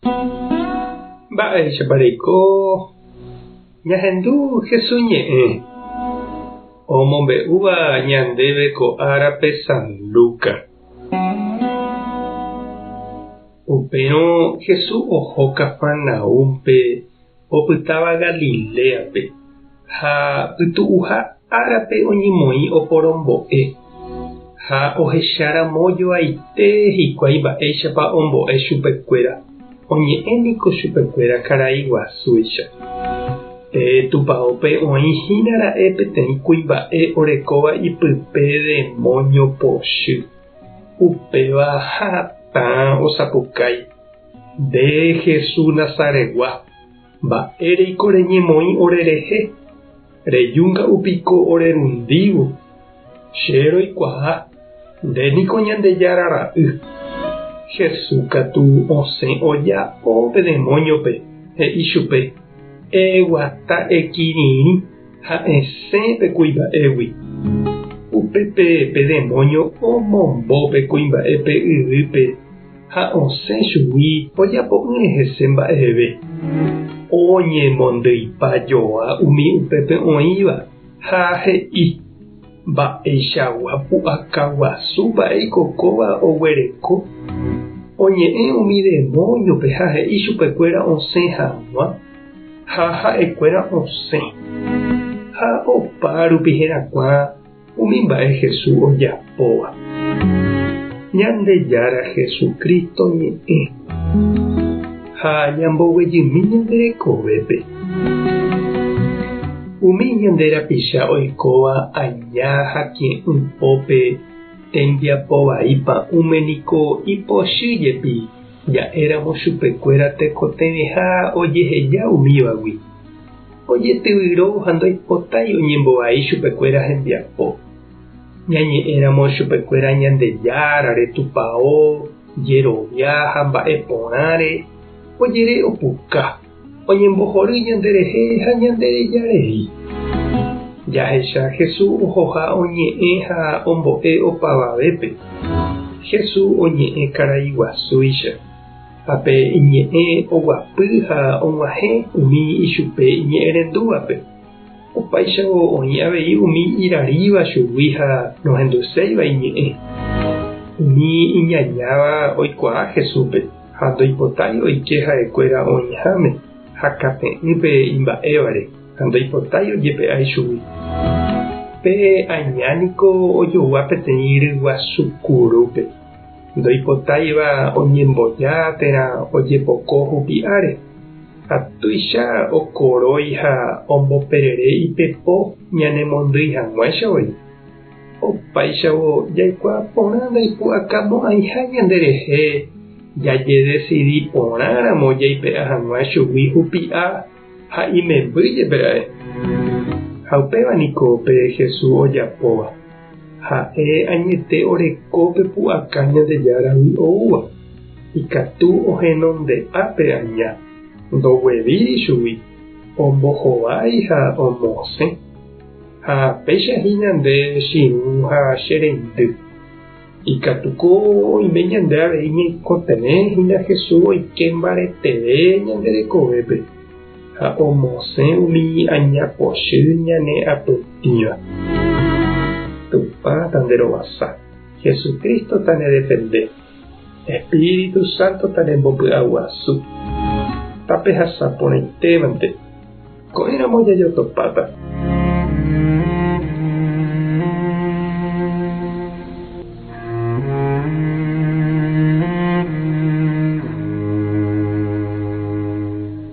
Mba'éichapa reiko ñahendu Jesús ñe'ẽ omombe'úva ñandéve ko árape San Lucas. Upérõ Jesús oho Cafarnaúmpe opytáva Galiléape, ha pytu'uha árape oñemoĩ oporombo'e, ha ohecharamo joaite hikuái mba'éichapa ombo'e chupekuéra, oñe'ẽ niko chupekuéra karai guasúicha. Pe tupaópe oĩ hína ra'e peteĩ kuimba'e orekóva ipype demóño pochy. Upéva hatã osapukái, Nde Jesús Nazaretgua, mba'éreiko reñemoĩ orerehe? Reju nga'u piko orerundívo? Che roikuaa, nde niko Ñandejára Ra'y. Jesús katu osẽ oja'o pe demóñope, he'i chupe, Eguata ekirirĩ ha esẽ pe kuimba'égui. Upépe pe demóño omombo pe kuimba'épe yvýpe ha osẽ chugui ojapo'ỹre hese mba'eve. Oñemondyipa joa umi upépe oĩva ha he'i, Mba'eichagua pu'aka guasu mba'éiko kóva oguereko? Oñe'ẽ umi demóñope ha he'i chupekuéra osẽ hag̃ua, ha ha'ekuéra osẽ. Ha opa rupi herakuã umi mba'e Jesús ojapóva. Ñandejára Jesucristo ñe'ẽ. Ha ñamboguejymi ñande rekovépe. Umi ñande rapicha oikóva aña ha tie'ỹ pópe tembiapo vai pa'ũme niko ipochy jepi ja'éramo chupekuéra tekotevẽha ojeheja umívagui. Ojetyvyro ha ndoipotái oñembovai chupekuéra hembiapo. Ñañe'ẽramo chupekuéra Ñandejárare, Tupao, jerovia ha mba'e porãre, ojere opuka, oñembohory ñanderehe ha ñandereja rei. Jahecha Jesús ohoha oñe'ẽ ha ombo'e opavavépe. Jesús oñe'ẽ karai guasúicha, ha pe iñe'ẽ oguapy ha og̃uahẽ umi ichupe iñe'ẽrendúvape. Opáichavo oĩ avei umi iraríva chugui ha nohenduséiva iñe'ẽ. Umi iñañáva oikuaa Jesúspe ha ndoipotái oike ha'ekuéra oĩháme ha kate'ỹ pe imba'évare ha ndoipotái ojepe'a ichugui. Pe aña niko ojogua peteĩ ryguasu kurúpe, ndoipotáiva oñemboja térã ojepoko hupi'áre. Ha tuicha okorói ha omboperere ipepo ñanemondýi hag̃uáicha voi. Opáichavo jaikuaa porã ndaipu'akamo'ãiha ñanderehe jajedesidi porãramo jaipe'a hag̃ua chugui hupi'a ha imemby jepe ra'e. Ha upéva niko pe Jesús ojapóva. Ha'e añete oreko pe pu'aka Ñandejáragui oúva. Ikatu ohenonde'a pe aña, ndoguevíri chugui, ombohovái ha omosẽ. Ha péicha hína nde che irũ ha che reindy. Ikatúko oime ñande avei ñaikotevẽ hína Jesús oike mbareteve ñande rekovépe ha omosẽ umi aña pochy ñane apytĩva. Tupã tanderovasa, Jesucristo tanedefende, Espíritu Santo tanembopy'aguasu. Tapehasa porãitévante, ko'ẽramo jajotopáta.